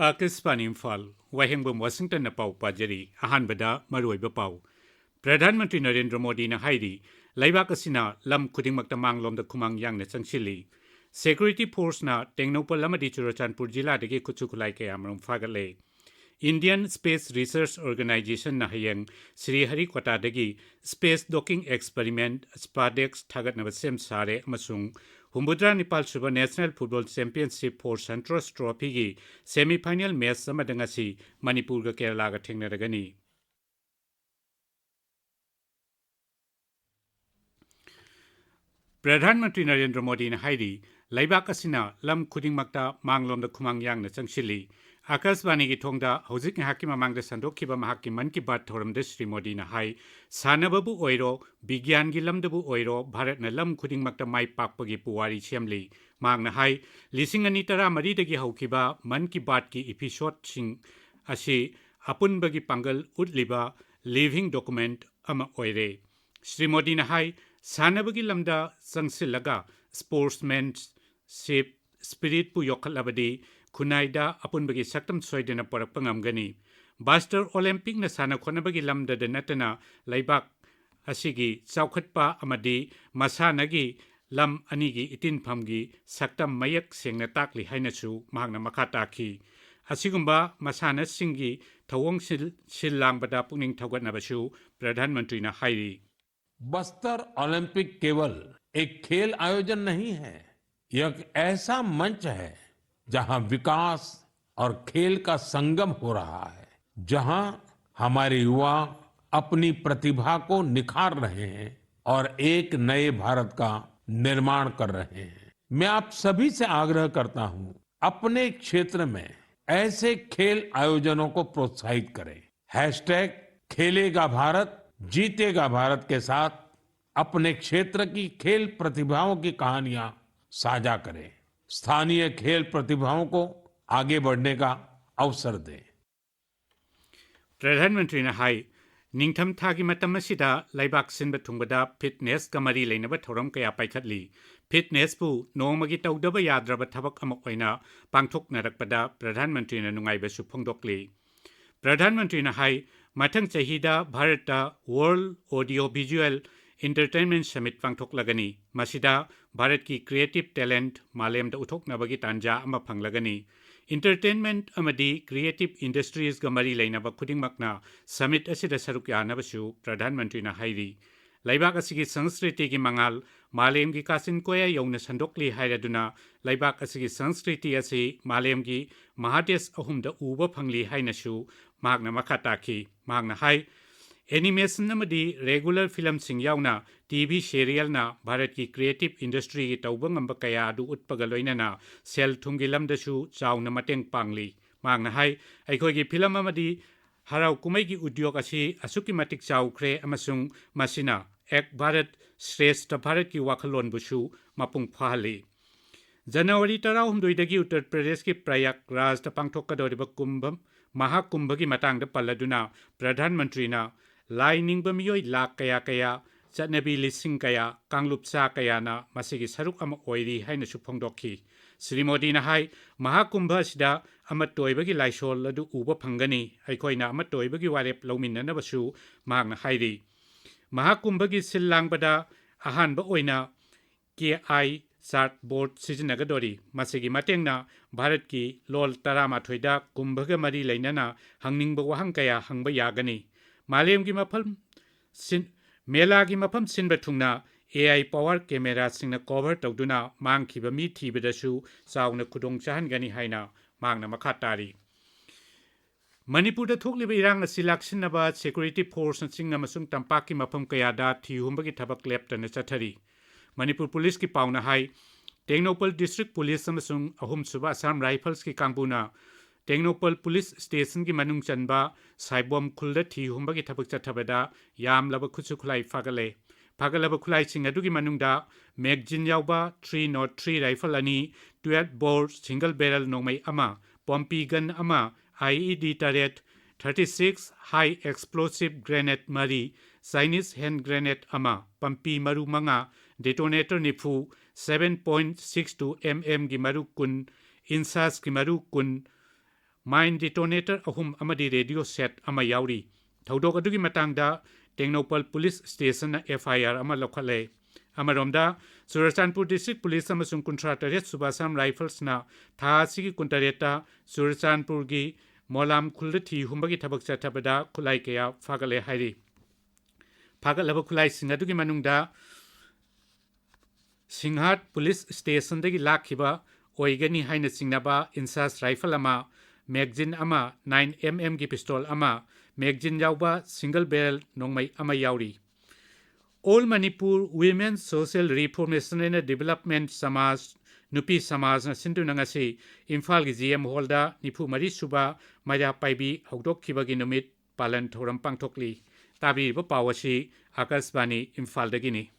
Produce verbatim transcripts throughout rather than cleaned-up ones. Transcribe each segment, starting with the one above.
ꯑꯥꯀꯥꯁꯕꯥꯅꯤ ꯏꯝꯐꯥꯜ, ꯋꯥꯍꯦꯡꯕꯝ ꯋꯥꯁꯤꯡꯇꯟꯅ ꯄꯥꯎ ꯄꯥꯖꯔꯤ꯫ ꯑꯍꯥꯟꯕꯗ ꯃꯔꯨꯑꯣꯏꯕ ꯄꯥꯎ꯫ ꯄ꯭ꯔꯙꯥꯟ ꯃꯟꯇ꯭ꯔꯤ ꯅꯔꯦꯟꯗ꯭ꯔ ꯃꯣꯗꯤꯅ ꯍꯥꯏꯔꯤ, ꯂꯩꯕꯥꯛ ꯑꯁꯤꯅ ꯂꯝ ꯈꯨꯗꯤꯡꯃꯛꯇ ꯃꯥꯡꯂꯣꯝꯗ ꯈꯨꯃꯥꯡ ꯌꯥꯡꯅ ꯆꯪꯁꯤꯜꯂꯤ꯫ ꯁꯦꯀ꯭ꯌꯨꯔꯤꯇꯤ ꯐꯣꯔꯁꯅ ꯇꯦꯡꯅꯧꯄꯜ ꯑꯃꯗꯤ ꯆꯨꯔꯆꯥꯟꯄꯨꯔ ꯖꯤꯂꯥꯗꯒꯤ ꯈꯨꯠꯁꯨ ꯈꯨꯠꯂꯥꯏ ꯀꯌꯥꯃꯔꯨꯝ ꯐꯥꯒꯠꯂꯦ꯫ ꯏꯟꯗꯤꯌꯟ ꯁ꯭ꯄꯦꯁ ꯔꯤꯁꯔꯆ ꯑꯣꯔꯒꯅꯥꯏꯖꯦꯁꯟꯅ ꯍꯌꯦꯡ ꯁ꯭ꯔꯤꯍꯔꯤꯀꯣꯇꯥꯗꯒꯤ ꯁ꯭ꯄꯦꯁ ꯗꯣꯀꯤꯡ ꯑꯦꯛꯁꯄꯔꯤꯃꯦꯟꯠ ꯁ꯭ꯄꯥꯗꯦꯛꯁ ꯊꯥꯒꯠꯅꯕ ꯁꯦꯝ ꯁꯥꯔꯦ ꯑꯃꯁꯨꯡ ꯍꯨꯝꯐꯨꯇꯔꯥ ꯅꯤꯄꯥꯜ ꯁꯨꯕ national football championship for Santosh ꯇ꯭ꯔꯣꯐꯤꯒꯤ ꯁꯦꯃꯤꯐꯥꯏꯅꯦꯜ ꯃꯦꯆ ꯑꯃꯗ ꯉꯁꯤ ꯃꯅꯤꯄꯨꯔꯒ ꯀꯦꯔꯂꯥꯒ ꯊꯦꯡꯅꯔꯒꯅꯤ꯫ ꯄ꯭ꯔꯙꯥꯟ ꯃꯟꯇ꯭ꯔꯤ ꯅꯔꯦꯟꯗ꯭ꯔ ꯃꯣꯗꯤꯅ ꯍꯥꯏꯔꯤ, ꯂꯩꯕꯥꯛ ꯑꯁꯤꯅ ꯂꯝ ꯈꯨꯗꯤꯡꯃꯛꯇ ꯃꯥꯡꯂꯣꯝꯗ ꯈꯨꯃꯥꯡ ꯌꯥꯡꯅ ꯆꯪꯁꯤꯜꯂꯤ꯫ ꯑꯥꯀꯥꯁꯕꯥꯅꯤꯒꯤ ꯊꯣꯡꯗ ꯍꯧꯖꯤꯛ ꯉꯥꯏꯍꯥꯛꯀꯤ ꯃꯃꯥꯡꯗ ꯁꯟꯗꯣꯛꯈꯤꯕ ꯃꯍꯥꯛꯀꯤ ꯃꯟ ꯀꯤ ꯕꯥꯠ ꯊꯧꯔꯝꯗ ꯁ꯭ꯔꯤ ꯃꯣꯗꯤꯅ ꯍꯥꯏ, ꯁꯥꯟꯅꯕꯕꯨ ꯑꯣꯏꯔꯣ, ꯕꯤꯒ꯭ꯌꯥꯟꯒꯤ ꯂꯝꯗꯕꯨ ꯑꯣꯏꯔꯣ, ꯚꯥꯔꯠꯅ ꯂꯝ ꯈꯨꯗꯤꯡꯃꯛꯇ ꯃꯥꯏ ꯄꯥꯛꯄꯒꯤ ꯄꯨꯋꯥꯔꯤ ꯁꯦꯝꯂꯤ꯫ ꯃꯍꯥꯛꯅ ꯍꯥꯏ, ꯂꯤꯁꯤꯡ ꯑꯅꯤ ꯇꯔꯥꯃꯔꯤꯗꯒꯤ ꯍꯧꯈꯤꯕ ꯃꯟ ꯀꯤ ꯕꯥꯠꯀꯤ ꯏꯄꯤꯁꯣꯗꯁꯤꯡ ꯑꯁꯤ ꯑꯄꯨꯟꯕꯒꯤ ꯄꯥꯡꯒꯜ ꯎꯠꯂꯤꯕ ꯂꯤꯚꯤꯡ ꯗꯣꯀꯨꯃꯦꯟꯠ ꯑꯃ ꯑꯣꯏꯔꯦ꯫ ꯁ꯭ꯔꯤ ꯃꯣꯗꯤꯅ ꯍꯥꯏ, ꯁꯥꯟꯅꯕꯒꯤ ꯂꯝꯗ ꯆꯪꯁꯤꯜꯂꯒ ꯁ꯭ꯄꯣꯔꯠꯁꯃꯦꯟꯁꯤꯞ ꯁ꯭ꯄꯤꯔꯤꯠꯄꯨ ꯌꯣꯛꯈꯠꯂꯕꯗꯤ ꯈꯨꯟꯅꯥꯏꯗ ꯑꯄꯨꯟꯕꯒꯤ ꯁꯛꯇꯝ ꯁꯣꯏꯗꯅ ꯄꯨꯔꯛꯄ ꯉꯝꯒꯅꯤ꯫ ꯕꯁꯇꯔ ꯑꯣꯂꯦꯝꯄꯤꯛꯅ ꯁꯥꯟꯅ ꯈꯣꯠꯅꯕꯒꯤ ꯂꯝꯗꯗ ꯅꯠꯇꯅ ꯂꯩꯕꯥꯛ ꯑꯁꯤꯒꯤ ꯆꯥꯎꯈꯠꯄ ꯑꯃꯗꯤ ꯃꯁꯥꯟꯅꯒꯤ ꯂꯝ ꯑꯅꯤꯒꯤ ꯏꯇꯤꯟꯐꯝꯒꯤ ꯁꯛꯇꯝ ꯃꯌꯦꯛ ꯁꯦꯡꯅ ꯇꯥꯛꯂꯤ ꯍꯥꯏꯅꯁꯨ ꯃꯍꯥꯛꯅ ꯃꯈꯥ ꯇꯥꯈꯤ꯫ ꯑꯁꯤꯒꯨꯝꯕ ꯃꯁꯥꯟꯅꯁꯤꯡꯒꯤ ꯊꯧꯑꯣꯡ ꯁꯤꯜ, ꯁꯤꯜ ꯂꯥꯡꯕꯗ ꯄꯨꯛꯅꯤꯡ ꯊꯧꯒꯠꯅꯕꯁꯨ ꯄ꯭ꯔꯙꯥꯟ ꯃꯟꯇ꯭ꯔꯤꯅ ꯍꯥꯏꯔꯤ꯫ बस्तर ओलंपिक केवल एक खेल आयोजन नहीं है, यह एक ऐसा मंच है जहां विकास और खेल का संगम हो रहा है, जहां हमारे युवा अपनी प्रतिभा को निखार रहे हैं और एक नए भारत का निर्माण कर रहे हैं। मैं आप सभी से आग्रह करता हूं, अपने क्षेत्र में ऐसे खेल आयोजनों को प्रोत्साहित करें। हैशटैग खेलेगा भारत, जीतेगा भारत के साथ अपने क्षेत्र की खेल प्रतिभाओं की कहानियां साझा करें। स्थानीय खेल प्रतिभाओं को आगे बढ़ने का अवसर दें। ꯄ꯭ꯔꯙꯥꯟ ꯃꯟꯇ꯭ꯔꯤꯅ ꯍꯥꯏ, ꯅꯤꯡꯊꯝ ꯊꯥꯒꯤ ꯃꯇꯝ ꯑꯁꯤꯗ ꯂꯩꯕꯥꯛ ꯁꯤꯟꯕ ꯊꯨꯡꯕꯗ fitnessꯀ ꯃꯔꯤ ꯂꯩꯅꯕ ꯊꯧꯔꯝ ꯀꯌꯥ ꯄꯥꯏꯈꯠꯂꯤ꯫ Fitnessꯄꯨ ꯅꯣꯡꯃꯒꯤ ꯇꯧꯗꯕ ꯌꯥꯗ꯭ꯔꯕ ꯊꯕꯛ ꯑꯃ ꯑꯣꯏꯅ ꯄꯥꯡꯊꯣꯛꯅꯔꯛꯄꯗ ꯄ꯭ꯔꯙꯥꯟ ꯃꯟꯇ꯭ꯔꯤꯅ ꯅꯨꯡꯉꯥꯏꯕꯁꯨ ꯐꯣꯡꯗꯣꯛꯂꯤ꯫ ꯄ꯭ꯔꯙꯥꯟ ꯃꯟꯇ꯭ꯔꯤꯅ ꯍꯥꯏ, ꯃꯊꯪ ꯆꯍꯤꯗ ꯚꯥꯔꯠꯇ World Audio Visual Entertainment Summit ꯄꯥꯡꯊꯣꯛꯂꯒꯅꯤ꯫ ꯃꯁꯤꯗ ꯚꯥꯔꯠꯀꯤ creative talent ꯃꯥꯂꯦꯝꯗ ꯎꯠꯊꯣꯛꯅꯕꯒꯤ ꯇꯥꯟꯖꯥ ꯑꯃ ꯐꯪꯂꯒꯅꯤ꯫ Entertainment ꯑꯃꯗꯤ creative industriesꯒ ꯃꯔꯤ ꯂꯩꯅꯕ ꯈꯨꯗꯤꯡꯃꯛꯅ summit ꯑꯁꯤꯗ ꯁꯔꯨꯛ ꯌꯥꯅꯕꯁꯨ ꯄ꯭ꯔꯙꯥꯟ ꯃꯟꯇ꯭ꯔꯤꯅ ꯍꯥꯏꯔꯤ꯫ ꯂꯩꯕꯥꯛ ꯑꯁꯤꯒꯤ ꯁꯪꯁꯀ꯭ꯔꯤꯇꯤꯒꯤ ꯃꯉꯥꯜ ꯃꯥꯂꯦꯝꯒꯤ ꯀꯥꯆꯤꯟ ꯀꯣꯌꯥ ꯌꯧꯅ ꯁꯟꯗꯣꯛꯂꯤ ꯍꯥꯏꯔꯗꯨꯅ, ꯂꯩꯕꯥꯛ ꯑꯁꯤꯒꯤ ꯁꯪꯁꯀ꯭ꯔꯤꯇꯤ ꯑꯁꯤ ꯃꯥꯂꯦꯝꯒꯤ ꯃꯍꯥꯗꯦꯁ ꯑꯍꯨꯝꯗ ꯎꯕ ꯐꯪꯂꯤ ꯍꯥꯏꯅꯁꯨ ꯃꯍꯥꯛꯅ ꯃꯈꯥ ꯇꯥꯈꯤ꯫ ꯃꯍꯥꯛꯅ ꯍꯥꯏ, animation ꯑꯃꯗꯤ regular filmꯁꯤꯡ ꯌꯥꯎꯅ TV serialꯅ ꯚꯥꯔꯠꯀꯤ creative industryꯒꯤ ꯇꯧꯕ ꯉꯝꯕ ꯀꯌꯥ ꯑꯗꯨ ꯎꯠꯄꯒ ꯂꯣꯏꯅꯅ ꯁꯦꯜ ꯊꯨꯝꯒꯤ ꯂꯝꯗꯁꯨ ꯆꯥꯎꯅ ꯃꯇꯦꯡ ꯄꯥꯡꯂꯤ꯫ ꯃꯍꯥꯛꯅ ꯍꯥꯏ, ꯑꯩꯈꯣꯏꯒꯤ film ꯑꯃꯗꯤ ꯍꯔꯥꯎ ꯀꯨꯝꯍꯩꯒꯤ ꯎꯗ꯭ꯌꯣꯒ ꯑꯁꯤ ꯑꯁꯨꯛꯀꯤ ꯃꯇꯤꯛ ꯆꯥꯎꯈ꯭ꯔꯦ ꯑꯃꯁꯨꯡ ꯃꯁꯤꯅ ꯑꯦꯛ ꯚꯥꯔꯠ ꯁ꯭ꯔꯦꯁꯊ ꯚꯥꯔꯠꯀꯤ ꯋꯥꯈꯜꯂꯣꯟꯕꯨꯁꯨ ꯃꯄꯨꯡ ꯐꯥꯍꯜꯂꯤ꯫ ꯖꯅꯋꯥꯔꯤ ꯇꯔꯥꯍꯨꯝꯗꯣꯏꯗꯒꯤ ꯎꯠꯇꯔ ꯄ꯭ꯔꯗꯦꯁꯀꯤ ꯄ꯭ꯔꯌꯥꯒꯔꯥꯖꯇ ꯄꯥꯡꯊꯣꯛꯀꯗꯧꯔꯤꯕ ꯀꯨꯝꯚ, ꯃꯍꯥꯀꯨꯝꯚꯒꯤ ꯃꯇꯥꯡꯗ ꯄꯜꯂꯗꯨꯅ ꯄ꯭ꯔꯙꯥꯟ ꯃꯟꯇ꯭ꯔꯤꯅ ꯂꯥꯏ ꯅꯤꯡꯕ ꯃꯤꯑꯣꯏ ꯂꯥꯈ ꯀꯌꯥ ꯀꯌꯥ, ꯆꯠꯅꯕꯤ ꯂꯤꯁꯤꯡ ꯀꯌꯥ, ꯀꯥꯡꯂꯨꯞ ꯆꯥ ꯀꯌꯥꯅ ꯃꯁꯤꯒꯤ ꯁꯔꯨꯛ ꯑꯃ ꯑꯣꯏꯔꯤ ꯍꯥꯏꯅꯁꯨ ꯐꯣꯡꯗꯣꯛꯈꯤ꯫ ꯁ꯭ꯔꯤ ꯃꯣꯗꯤꯅ ꯍꯥꯏ, ꯃꯍꯥꯀꯨꯝꯚ ꯑꯁꯤꯗ ꯑꯃꯠꯇ ꯑꯣꯏꯕꯒꯤ ꯂꯥꯏꯁꯣꯜ ꯑꯗꯨ ꯎꯕ ꯐꯪꯒꯅꯤ꯫ ꯑꯩꯈꯣꯏꯅ ꯑꯃꯠꯇ ꯑꯣꯏꯕꯒꯤ ꯋꯥꯔꯦꯞ ꯂꯧꯃꯤꯟꯅꯅꯕꯁꯨ ꯃꯍꯥꯛꯅ ꯍꯥꯏꯔꯤ꯫ ꯃꯍꯥꯀꯨꯝꯚꯒꯤ ꯁꯤꯜ ꯂꯥꯡꯕꯗ ꯑꯍꯥꯟꯕ ꯑꯣꯏꯅ ꯀꯦ ꯑꯥꯏ ꯆꯥꯔꯠ ꯕꯣꯔꯗ ꯁꯤꯖꯤꯟꯅꯒꯗꯧꯔꯤ꯫ ꯃꯁꯤꯒꯤ ꯃꯇꯦꯡꯅ ꯚꯥꯔꯠꯀꯤ ꯂꯣꯜ ꯇꯔꯥꯃꯥꯊꯣꯏꯗ ꯀꯨꯝꯚꯒ ꯃꯔꯤ ꯂꯩꯅꯅ ꯍꯪꯅꯤꯡꯕ ꯋꯥꯍꯪ ꯀꯌꯥ ꯍꯪꯕ ꯌꯥꯒꯅꯤ꯫ ꯃꯥꯂꯦꯝꯒꯤ ꯃꯐꯝ ꯁꯤꯟ-, ꯃꯦꯂꯥꯒꯤ ꯃꯐꯝ ꯁꯤꯟꯕ ꯊꯨꯡꯅ AI power cameraꯁꯤꯡꯅ cover ꯇꯧꯗꯨꯅ ꯃꯥꯡꯈꯤꯕ ꯃꯤ ꯊꯤꯕꯗꯁꯨ ꯆꯥꯎꯅ ꯈꯨꯗꯣꯡ ꯆꯥꯍꯟꯒꯅꯤ ꯍꯥꯏꯅ ꯃꯍꯥꯛꯅ ꯃꯈꯥ ꯇꯥꯔꯤ꯫ ꯃꯅꯤꯄꯨꯔꯗ ꯊꯣꯛꯂꯤꯕ ꯏꯔꯥꯡ ꯑꯁꯤ ꯂꯥꯛꯁꯤꯟꯅꯕ security forceꯅ ꯆꯤꯡ ꯑꯃꯁꯨꯡ ꯇꯝꯄꯥꯛꯀꯤ ꯃꯐꯝ ꯀꯌꯥꯗ ꯊꯤꯍꯨꯝꯕꯒꯤ ꯊꯕꯛ ꯂꯦꯞꯇꯅ ꯆꯠꯊꯔꯤ꯫ ꯃꯅꯤꯄꯨꯔ ꯄꯨꯂꯤꯁꯀꯤ ꯄꯥꯎꯅ ꯍꯥꯏ, ꯇꯦꯡꯅꯧꯄꯜ district police ꯑꯃꯁꯨꯡ ꯑꯍꯨꯝꯁꯨꯕ ꯑꯁꯥꯝ riflesꯀꯤ ꯀꯥꯡꯕꯨꯅ ꯇꯦꯡꯅꯧꯄꯜ police stationꯒꯤ ꯃꯅꯨꯡ ꯆꯟꯕ ꯁꯥꯏꯕꯣꯝ ꯈꯨꯜꯗ ꯊꯤꯍꯨꯝꯕꯒꯤ ꯊꯕꯛ ꯆꯠꯊꯕꯗ ꯌꯥꯝꯂꯕ ꯈꯨꯠꯁꯨ ꯈꯨꯠꯂꯥꯏ ꯐꯥꯒꯠꯂꯦ꯫ ꯐꯥꯒꯠꯂꯕ ꯈꯨꯠꯂꯥꯏꯁꯤꯡ ꯑꯗꯨꯒꯤ ꯃꯅꯨꯡꯗ magazine ꯌꯥꯎꯕ three nought three rifle ꯑꯅꯤ, twelve bore single barrel ꯅꯣꯡꯃꯩ ꯑꯃ, ꯄꯣꯝꯄꯤ gun ꯑꯃ, IED ꯇꯔꯦꯠ, thirty six, high explosive grenade ꯃꯔꯤ, Chinese hand grenade ꯑꯃ, ꯄꯝꯄꯤ ꯃꯔꯨ ꯃꯉꯥ, detonator ꯅꯤꯐꯨ, seven point six two mm ꯒꯤ ꯃꯔꯨ ꯀꯨꯟ, INSAS ꯀꯤ ꯃꯔꯨ ꯀꯨꯟ, mine detonator ꯑꯍꯨꯝ ꯑꯃꯗꯤ radio set ꯑꯃ ꯌꯥꯎꯔꯤ꯫ ꯊꯧꯗꯣꯛ ꯑꯗꯨꯒꯤ ꯃꯇꯥꯡꯗ ꯇꯦꯡꯅꯧꯄꯜ ꯄꯨꯂꯤꯁ ꯁ꯭ꯇꯦꯁꯟꯅ F I R ꯑꯃ ꯂꯧꯈꯠꯂꯦ꯫ ꯑꯃꯔꯣꯝꯗ, ꯆꯨꯔꯆꯥꯟꯄꯨꯔ ꯗꯤꯁꯇ꯭ꯔꯤꯛ ꯄꯨꯂꯤꯁ ꯑꯃꯁꯨꯡ ꯀꯨꯟꯊ꯭ꯔꯥ ꯇꯔꯦꯠ ꯁꯨꯕ ꯑꯁꯥꯝ ꯔꯥꯏꯐꯜꯁꯅ ꯊꯥ ꯑꯁꯤꯒꯤ ꯀꯨꯟꯇꯔꯦꯠꯇ ꯆꯨꯔꯆꯥꯟꯄꯨꯔꯒꯤ ꯃꯣꯂꯥꯝ ꯈꯨꯜꯗ ꯊꯤ ꯍꯨꯝꯕꯒꯤ ꯊꯕꯛ ꯆꯠꯊꯕꯗ ꯈꯨꯠꯂꯥꯏ ꯀꯌꯥ ꯐꯥꯒꯠꯂꯦ ꯍꯥꯏꯔꯤ꯫ ꯐꯥꯒꯠꯂꯕ ꯈꯨꯠꯂꯥꯏꯁꯤꯡ ꯑꯗꯨꯒꯤ ꯃꯅꯨꯡꯗ ꯁꯤꯡꯍꯥꯠ ꯄꯨꯂꯤꯁ ꯁ꯭ꯇꯦꯁꯟꯗꯒꯤ ꯂꯥꯛꯈꯤꯕ ꯑꯣꯏꯒꯅꯤ ꯍꯥꯏꯅ ꯆꯤꯡꯅꯕ INSAS ꯔꯥꯏꯐꯜ ꯑꯃ, ꯃꯦꯒꯖꯤꯟ ꯑꯃ, nine mm ꯒꯤ ꯄꯤꯁꯇꯣꯜ ꯑꯃ, ꯃꯦꯒꯖꯤꯟ ꯌꯥꯎꯕ single barrel ꯅꯣꯡꯃꯩ ꯑꯃ ꯌꯥꯎꯔꯤ꯫ All Manipur Women Social Reformation and Development ꯁꯃꯥꯖ, ꯅꯨꯄꯤ ꯁꯃꯥꯖꯅ ꯁꯤꯟꯗꯨꯅ ꯉꯁꯤ ꯏꯝꯐꯥꯜꯒꯤ G M ꯍꯣꯜꯗ ꯅꯤꯐꯨ ꯃꯔꯤ ꯁꯨꯕ ꯃꯩꯔꯥ ꯄꯥꯏꯕꯤ ꯍꯧꯗꯣꯛꯈꯤꯕꯒꯤ ꯅꯨꯃꯤꯠ ꯄꯥꯂꯟ ꯊꯧꯔꯝ ꯄꯥꯡꯊꯣꯛꯂꯤ꯫ ꯇꯥꯕꯤꯔꯤꯕ ꯄꯥꯎ ꯑꯁꯤ ꯑꯥꯀꯥꯁꯕꯥꯅꯤ ꯏꯝꯐꯥꯜꯗꯒꯤꯅꯤ꯫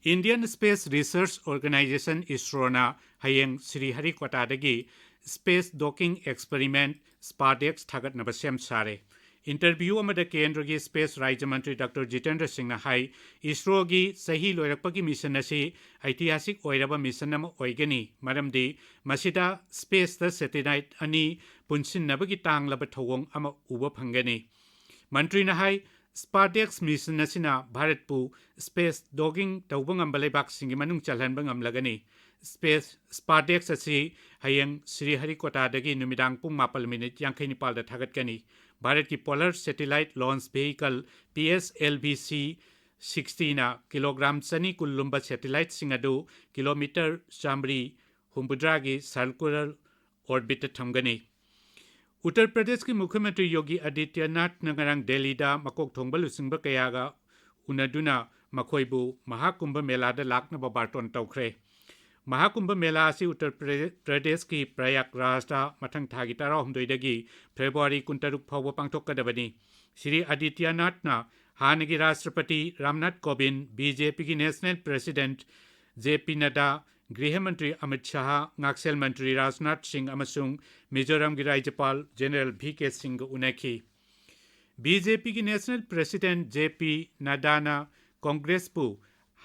Indian Space Research Organisation, ISROꯅ ꯍꯌꯦꯡ ꯁ꯭ꯔꯤꯍꯔꯤꯀꯣꯇꯥꯗꯒꯤ Space Docking Experiment, SPARDEX, ꯊꯥꯒꯠꯅꯕ ꯁꯦꯝ ꯁꯥꯔꯦ꯫ Interview ꯑꯃꯗ ꯀꯦꯟꯗ꯭ꯔꯒꯤ space ꯔꯥꯖ꯭ꯌ ꯃꯟꯇ꯭ꯔꯤ ꯗꯥꯛꯇꯔ ꯖꯤꯇꯦꯟꯗ꯭ꯔ ꯁꯤꯡꯅ ꯍꯥꯏ, ISROꯒꯤ ꯆꯍꯤ ꯂꯣꯏꯔꯛꯄꯒꯤ mission ꯑꯁꯤ ꯏꯇꯤꯍꯥꯁꯤꯛ ꯑꯣꯏꯔꯕ mission ꯑꯃ ꯑꯣꯏꯒꯅꯤ, ꯃꯔꯝꯗꯤ ꯃꯁꯤꯗ spaceꯇ satellite ꯑꯅꯤ ꯄꯨꯟꯁꯤꯟꯅꯕꯒꯤ ꯇꯥꯡꯂꯕ ꯊꯧꯑꯣꯡ ꯑꯃ ꯎꯕ ꯐꯪꯒꯅꯤ꯫ ꯃꯟꯇ꯭ꯔꯤꯅ ꯍꯥꯏ, SPARDEX mission ꯑꯁꯤꯅ ꯚꯥꯔꯠꯄꯨ space docking ꯇꯧꯕ ꯉꯝꯕ ꯂꯩꯕꯥꯛꯁꯤꯡꯒꯤ ꯃꯅꯨꯡ ꯆꯜꯍꯟꯕ ꯉꯝꯂꯒꯅꯤ꯫ Space, SPARDEX ꯑꯁꯤ ꯍꯌꯦꯡ ꯁ꯭ꯔꯤꯍꯔꯤꯀꯣꯇꯥꯗꯒꯤ ꯅꯨꯃꯤꯗꯥꯡ ꯄꯨꯡ ꯃꯥꯄꯜ ꯃꯤꯅꯤꯠ ꯌꯥꯡꯈꯩ ꯅꯤꯄꯥꯜꯗ ꯊꯥꯒꯠꯀꯅꯤ꯫ ꯚꯥꯔꯠꯀꯤ Polar Satellite Launch Vehicle, P S L V C sixtyꯅ kilogram ꯆꯅꯤ ꯀꯨꯟ ꯂꯨꯝꯕ satelliteꯁꯤꯡ ꯑꯗꯨ kilometre ꯆꯥꯃꯔꯤ ꯍꯨꯝꯐꯨꯇꯔꯥꯒꯤ circular orbitꯇ ꯊꯝꯒꯅꯤ꯫ ꯎꯠꯇꯔ ꯄ꯭ꯔꯗꯦꯁꯀꯤ ꯃꯨꯈ꯭ꯌ ꯃꯟꯇ꯭ꯔꯤ ꯌꯣꯒꯤ ꯑꯗꯤꯇ꯭ꯌꯅꯥꯊꯅ ꯉꯔꯥꯡ ꯗꯦꯜꯂꯤꯗ ꯃꯀꯣꯛ ꯊꯣꯡꯕ ꯂꯨꯆꯤꯡꯕ ꯀꯌꯥꯒ ꯎꯅꯗꯨꯅ ꯃꯈꯣꯏꯕꯨ ꯃꯍꯥꯀꯨꯝꯚ ꯃꯦꯂꯥꯗ ꯂꯥꯛꯅꯕ ꯕꯥꯔꯇꯣꯟ ꯇꯧꯈ꯭ꯔꯦ꯫ ꯃꯍꯥꯀꯨꯝꯚ ꯃꯦꯂꯥ ꯑꯁꯤ ꯎꯠꯇꯔ ꯄ꯭ꯔꯗꯦ-, ꯄ꯭ꯔꯗꯦꯁꯀꯤ ꯄ꯭ꯔꯌꯥꯒꯔꯥꯖꯇ ꯃꯊꯪ ꯊꯥꯒꯤ ꯇꯔꯥꯍꯨꯝꯗꯣꯏꯗꯒꯤ ꯐꯦꯕ꯭ꯔꯨꯋꯥꯔꯤ ꯀꯨꯟꯇꯔꯨꯛ ꯐꯥꯎꯕ ꯄꯥꯡꯊꯣꯛꯀꯗꯕꯅꯤ꯫ ꯁ꯭ꯔꯤ ꯑꯗꯤꯇ꯭ꯌꯅꯥꯊꯅ ꯍꯥꯟꯅꯒꯤ ꯔꯥꯁꯇ꯭ꯔꯄꯇꯤ Ramnath ꯀꯣꯕꯤꯟꯗ, BJPꯒꯤ national president J P Nadda, ꯒ꯭ꯔꯤꯍ ꯃꯟꯇ꯭ꯔꯤ ꯑꯃꯤꯠ ꯁꯥꯍ, ꯉꯥꯛꯁꯦꯜ ꯃꯟꯇ꯭ꯔꯤ ꯔꯥꯖꯅꯥꯊ ꯁꯤꯡ ꯑꯃꯁꯨꯡ ꯃꯤꯖꯣꯔꯥꯝꯒꯤ ꯔꯥꯖ꯭ꯌꯄꯥꯜ ꯖꯦꯅꯦꯔꯦꯜ ꯚꯤ ꯀꯦ ꯁꯤꯡꯒ ꯎꯅꯈꯤ꯫ ꯕꯤ ꯖꯦ ꯄꯤꯒꯤ ꯅꯦꯁꯅꯦꯜ ꯄ꯭ꯔꯦꯁꯤꯗꯦꯟꯠ ꯖꯦ ꯄꯤ ꯅꯗ꯭ꯗꯥꯅ ꯀꯣꯡꯒ꯭ꯔꯦꯁꯄꯨ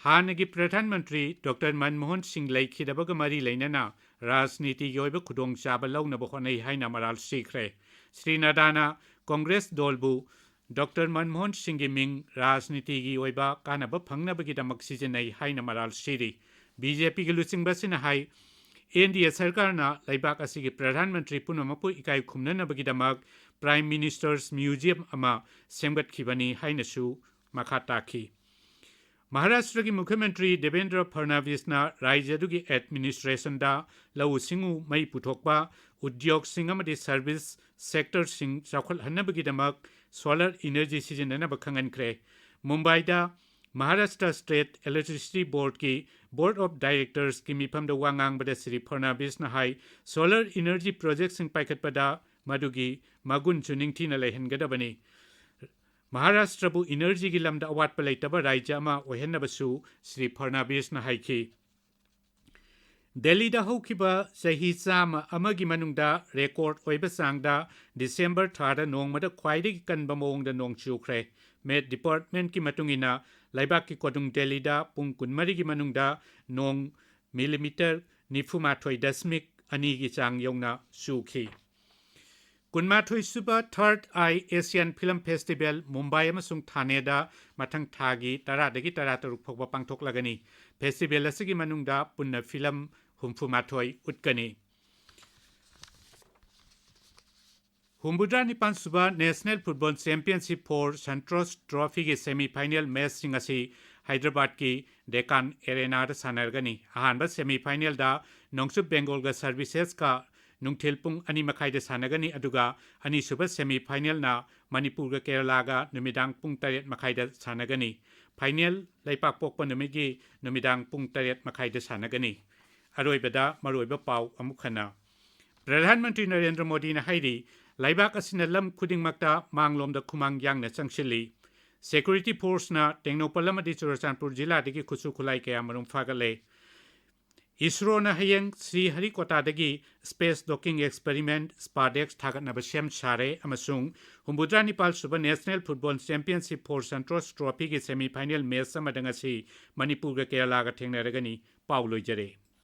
ꯍꯥꯟꯅꯒꯤ ꯄ꯭ꯔꯙꯥꯟ ꯃꯟꯇ꯭ꯔꯤ ꯗꯣꯛꯇꯔ ꯃꯟꯃꯣꯍꯟ ꯁꯤꯡ ꯂꯩꯈꯤꯗꯕꯒ ꯃꯔꯤ ꯂꯩꯅꯅ ꯔꯥꯖꯅꯤꯇꯤꯒꯤ ꯑꯣꯏꯕ ꯈꯨꯗꯣꯡꯆꯥꯕ ꯂꯧꯅꯕ ꯍꯣꯠꯅꯩ ꯍꯥꯏꯅ ꯃꯔꯥꯜ ꯁꯤꯈ꯭ꯔꯦ꯫ ꯁ꯭ꯔꯤ ꯅꯗ꯭ꯗꯥꯅ ꯀꯣꯡꯒ꯭ꯔꯦꯁ ꯗꯣꯜꯕꯨ ꯗꯣꯛꯇꯔ ꯃꯟꯃꯣꯍꯟ ꯁꯤꯡꯒꯤ ꯃꯤꯡ ꯔꯥꯖꯅꯤꯇꯤꯒꯤ ꯑꯣꯏꯕ ꯀꯥꯟꯅꯕ ꯐꯪꯅꯕꯒꯤꯗꯃꯛ ꯁꯤꯖꯤꯟꯅꯩ ꯍꯥꯏꯅ ꯃꯔꯥꯜ ꯁꯤꯔꯤ꯫ ꯕꯤ ꯖꯦ ꯄꯤꯒꯤ ꯂꯨꯆꯤꯡꯕ ꯑꯁꯤꯅ ꯍꯥꯏ, ꯑꯦꯟ ꯗꯤ ꯑꯦ ꯁꯔꯀꯥꯔꯅ ꯂꯩꯕꯥꯛ ꯑꯁꯤꯒꯤ ꯄ꯭ꯔꯙꯥꯟ ꯃꯟꯇ꯭ꯔꯤ ꯄꯨꯝꯅꯃꯛꯄꯨ ꯏꯀꯥꯏ ꯈꯨꯝꯅꯅꯕꯒꯤꯗꯃꯛ Prime Minister's Museum ꯑꯃ ꯁꯦꯝꯒꯠꯈꯤꯕꯅꯤ ꯍꯥꯏꯅꯁꯨ ꯃꯈꯥ ꯇꯥꯈꯤ꯫ ꯃꯍꯥꯔꯥꯁꯇ꯭ꯔꯒꯤ ꯃꯨꯈ꯭ꯌ ꯃꯟꯇ꯭ꯔꯤ ꯗꯦꯕꯦꯟꯗ꯭ꯔ ꯐꯔꯅꯥꯕꯤꯁꯅ ꯔꯥꯖ꯭ꯌ ꯑꯗꯨꯒꯤ ꯑꯦꯗꯃꯤꯅꯤꯁꯇ꯭ꯔꯦꯁꯟꯗ ꯂꯧꯎ ꯁꯤꯡꯎ, ꯃꯩ ꯄꯨꯊꯣꯛꯄ, ꯎꯗ꯭ꯌꯣꯒꯁꯤꯡ ꯑꯃꯗꯤ ꯁꯔꯚꯤꯁ ꯁꯦꯛꯇꯔꯁꯤꯡ ꯆꯥꯎꯈꯠꯍꯟꯅꯕꯒꯤꯗꯃꯛ ꯁꯣꯂꯔ ꯏꯅꯔꯖꯤ ꯁꯤꯖꯤꯟꯅꯅꯕ ꯈꯪꯍꯟꯈ꯭ꯔꯦ꯫ ꯃꯨꯝꯕꯥꯏꯗ ꯃꯍꯥꯔꯥꯁꯇ꯭ꯔ ꯁ꯭ꯇꯦꯠ ꯏꯂꯦꯛꯇ꯭ꯔꯤꯁꯤꯇꯤ ꯕꯣꯔꯗꯀꯤ ꯕꯣꯔꯗ ꯑꯣꯐ ꯗꯥꯏꯔꯦꯛꯇꯔꯁꯀꯤ ꯃꯤꯐꯝꯗ ꯋꯥ ꯉꯥꯡꯕꯗ ꯁ꯭ꯔꯤ ꯐꯔꯅꯥꯕꯤꯁꯅ ꯍꯥꯏ, ꯁꯣꯂꯔ ꯏꯅꯔꯖꯤ ꯄ꯭ꯔꯣꯖꯦꯛꯁꯤꯡ ꯄꯥꯏꯈꯠꯄꯗ ꯃꯗꯨꯒꯤ ꯃꯒꯨꯟꯁꯨ ꯅꯤꯡꯊꯤꯅ ꯂꯩꯍꯟꯒꯗꯕꯅꯤ꯫ ꯃꯍꯥꯔꯥꯁꯇ꯭ꯔꯕꯨ ꯏꯅꯔꯖꯤꯒꯤ ꯂꯝꯗ ꯑꯋꯥꯠꯄ ꯂꯩꯇꯕ ꯔꯥꯖ꯭ꯌ ꯑꯃ ꯑꯣꯏꯍꯟꯅꯕꯁꯨ ꯁ꯭ꯔꯤ ꯐꯔꯅꯥꯕꯤꯁꯅ ꯍꯥꯏꯈꯤ꯫ ꯗꯦꯜꯂꯤꯗ ꯍꯧꯈꯤꯕ ꯆꯍꯤ ꯆꯥꯝꯃ ꯑꯃꯒꯤ ꯃꯅꯨꯡꯗ ꯔꯦꯀꯣꯔꯗ ꯑꯣꯏꯕ ꯆꯥꯡꯗ ꯗꯤꯁꯦꯝꯕꯔ ꯊꯥꯗ ꯅꯣꯡꯃꯗ ꯈ꯭ꯋꯥꯏꯗꯒꯤ ꯀꯟꯕ ꯃꯑꯣꯡꯗ ꯅꯣꯡ ꯆꯨꯈ꯭ꯔꯦ꯫ ꯃꯦꯠ ꯗꯤꯄꯥꯔꯠꯃꯦꯟꯠꯀꯤ ꯃꯇꯨꯡ ꯏꯟꯅ, ꯂꯩꯕꯥꯛꯀꯤ ꯀꯣꯅꯨꯡ ꯗꯦꯜꯂꯤꯗ ꯄꯨꯡ ꯀꯨꯟꯃꯔꯤꯒꯤ ꯃꯅꯨꯡꯗ ꯅꯣꯡ ꯃꯤꯂꯤꯃꯤꯇꯔ ꯅꯤꯐꯨꯃꯥꯊꯣꯏ ꯗꯁꯃꯤꯛ ꯑꯅꯤꯒꯤ ꯆꯥꯡ ꯌꯧꯅ ꯆꯨꯈꯤ꯫ ꯀꯨꯟꯃꯥꯊꯣꯏ ꯁꯨꯕ Third Eye Asian Film Festival Mumbai ꯑꯃꯁꯨꯡ ꯊꯥꯅꯦꯗ ꯃꯊꯪ ꯊꯥꯒꯤ ꯇꯔꯥꯗꯒꯤ ꯇꯔꯥꯇꯔꯨꯛ ꯐꯥꯎꯕ ꯄꯥꯡꯊꯣꯛꯂꯒꯅꯤ꯫ ꯐꯦꯁꯇꯤꯚꯦꯜ ꯑꯁꯤꯒꯤ ꯃꯅꯨꯡꯗ ꯄꯨꯟꯅ ꯐꯤꯂꯝ ꯍꯨꯝꯐꯨꯃꯥꯊꯣꯏ ꯎꯠꯀꯅꯤ꯫ ꯍꯨꯝꯐꯨꯇꯔꯥ ꯅꯤꯄꯥꯟ ꯁꯨꯕ National Football Championship for Santosh Trophyꯒꯤ semi final matchꯁꯤꯡ ꯑꯁꯤ ꯍꯥꯏꯗ꯭ꯔꯕꯥꯗꯀꯤ ꯗꯦꯀꯥꯟ ꯑꯦꯔꯦꯅꯥꯗ ꯁꯥꯟꯅꯔꯒꯅꯤ꯫ ꯑꯍꯥꯟꯕ semi finalꯗ ꯅꯣꯡꯆꯨꯞ ꯕꯦꯡꯒꯣꯜꯒ ꯁꯔꯚꯤꯁꯦꯁꯀ ꯅꯨꯡꯊꯤꯜ ꯄꯨꯡ ꯑꯅꯤ ꯃꯈꯥꯏꯗ ꯁꯥꯟꯅꯒꯅꯤ, ꯑꯗꯨꯒ ꯑꯅꯤꯁꯨꯕ semi finalꯅ ꯃꯅꯤꯄꯨꯔꯒ ꯀꯦꯔꯂꯥꯒ ꯅꯨꯃꯤꯗꯥꯡ ꯄꯨꯡ ꯇꯔꯦꯠ ꯃꯈꯥꯏꯗ ꯁꯥꯟꯅꯒꯅꯤ꯫ Final ꯂꯩꯄꯥꯛꯄꯣꯛꯄ ꯅꯨꯃꯤꯠꯀꯤ ꯅꯨꯃꯤꯗꯥꯡ ꯄꯨꯡ ꯇꯔꯦꯠ ꯃꯈꯥꯏꯗ ꯁꯥꯟꯅꯒꯅꯤ꯫ ꯑꯔꯣꯏꯕꯗ ꯃꯔꯨꯑꯣꯏꯕ ꯄꯥꯎ ꯑꯃꯨꯛ ꯍꯟꯅ꯫ ꯄ꯭ꯔꯙꯥꯟ ꯃꯟꯇ꯭ꯔꯤ ꯅꯔꯦꯟꯗ꯭ꯔ ꯃꯣꯗꯤꯅ ꯍꯥꯏꯔꯤ, ꯂꯩꯕꯥꯛ ꯑꯁꯤꯅ ꯂꯝ ꯈꯨꯗꯤꯡꯃꯛꯇ ꯃꯥꯡꯂꯣꯝꯗ ꯈꯨꯃꯥꯡ ꯌꯥꯡꯅ ꯆꯪꯁꯤꯜꯂꯤ꯫ Security forceꯅ ꯇꯦꯡꯅꯧꯄꯜ ꯑꯃꯗꯤ ꯆꯨꯔꯆꯥꯟꯄꯨꯔ ꯖꯤꯂꯥꯗꯒꯤ ꯈꯨꯠꯁꯨ ꯈꯨꯠꯂꯥꯏ ꯀꯌꯥ ꯃꯔꯨꯝ ꯐꯥꯒꯠꯂꯦ꯫ ꯏꯁꯔꯣꯅ ꯍꯌꯦꯡ ꯁ꯭ꯔꯤ ꯍꯔꯤꯀꯣꯇꯥꯗꯒꯤ Space Docking Experiment, ꯁ꯭ꯄꯥꯗꯦꯛꯁ, ꯊꯥꯒꯠꯅꯕ ꯁꯦꯝ ꯁꯥꯔꯦ ꯑꯃꯁꯨꯡ ꯍꯨꯝꯐꯨꯇꯔꯥ ꯅꯤꯄꯥꯜ ꯁꯨꯕ National Football Championship for Santos Trophyꯒꯤ semi final match ꯑꯃꯗ ꯉꯁꯤ ꯃꯅꯤꯄꯨꯔꯒ ꯀꯦꯔꯂꯥꯒ ꯊꯦꯡꯅꯔꯒꯅꯤ꯫ ꯄꯥꯎ ꯂꯣꯏꯖꯔꯦ꯫